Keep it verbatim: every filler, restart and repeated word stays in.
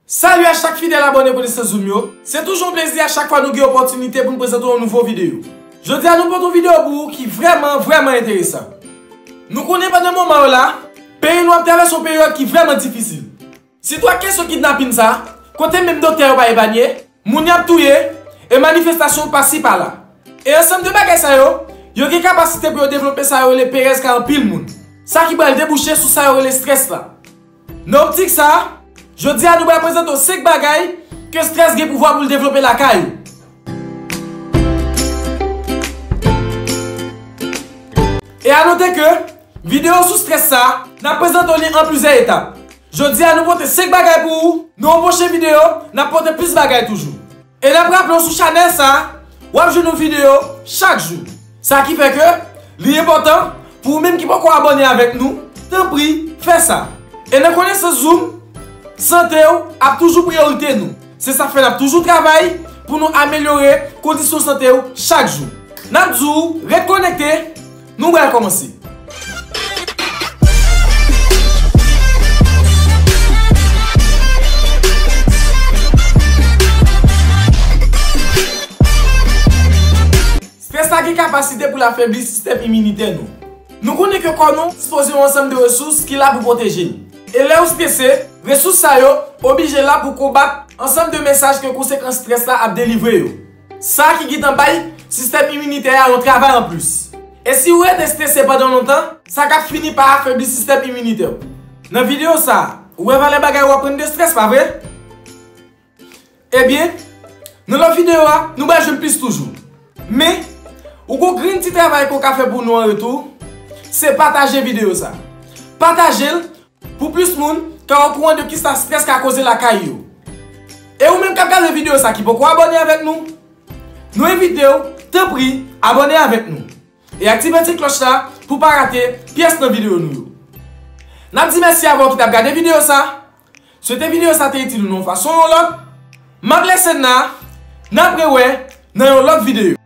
Salut a chak fidèl abòne Konesans Zoom yo. Se toujou yon plezi a chak fwa nou gen opòtinite pou n prezante yon nouvo videyo. Jodi a nou pote yon videyo pou ou ki vrèman, vrèman enteresan. Nou konnen pandan moman yo la, peyi nou ap travèse yon peryòd ki vrèman difisil. Sitou ak kesyon kidnapin sa, kote menm doktè yo pa epanye, moun y ap touye, e manifestasyon pasi pala. E ansanm de bagay sa yo, yo gen kapasite pou yo devlope sa yo rele perèz kay anpil moun. Sa ki pral debouche sou sa yo rele strès la. Nan optik sa, jodi a nou pral prezante w senk bagay ke strès gen pouvwa pou l devlope lakay ou. E a note ke videyo sou strès sa, n ap prezante w li an plizyè etap. Jodi a nou pote senk bagay pou ou, nan yon pwochen videyo, n ap pote plis bagay toujou. E n ap raple w sou chanèl sa, w ap jwenn yon videyo chak jou. Sa ki fè ke li enpòtan pou ou menm ki poko abòne avèk nou, tanpri, fè sa. E nan Konesans Zoom, sante w ap toujou priyorite nou. Se sa k fè n ap toujou travay pou nou amelyore kondisyon sante w chak jou. N ap di w ret konekte, nou pral kòmanse. Strès la gen kapasite pou l afebli sistèm iminitè nou. Nou konnen ke kò nou dispoze yon ansanm de resous ki la pou pwoteje n. E lè ou strese, resous sa yo oblije la pou konbat ansanm de mesaj ke konsekans strès la ap delivre yo. Sa ki gentan bay sistèm iminitè a yon travay anplis. E si ou rete strese pandan lontan, sa ka fini pa afebli sistèm iminitè w. Nan videyo sa, ou wè valè bagay ou aprann de strès, pa vre? Ebyen, nan lòt videyo a, nou pral jwenn plis toujou. Men, ou gon grenn ti travay ke w ka fè pou nou an retou, se pataje videyo sa. Pataje l pou plis moun ka okouran de kisa strès ka koze lakay yo. E ou menm k ap gade videyo sa ki poko abòne avèk nou, nou envite w, tanpri, abòne avèk nou. E aktive ti klòch la pou w pa rate pyès nan videyo nou yo. N ap di mèsi avè w ki t ap gade videyo sa. Swete videyo sa te itil ou nan yon fason ou yon lòt. M ap lese n la, n ap rewè nan yon lòt videyo.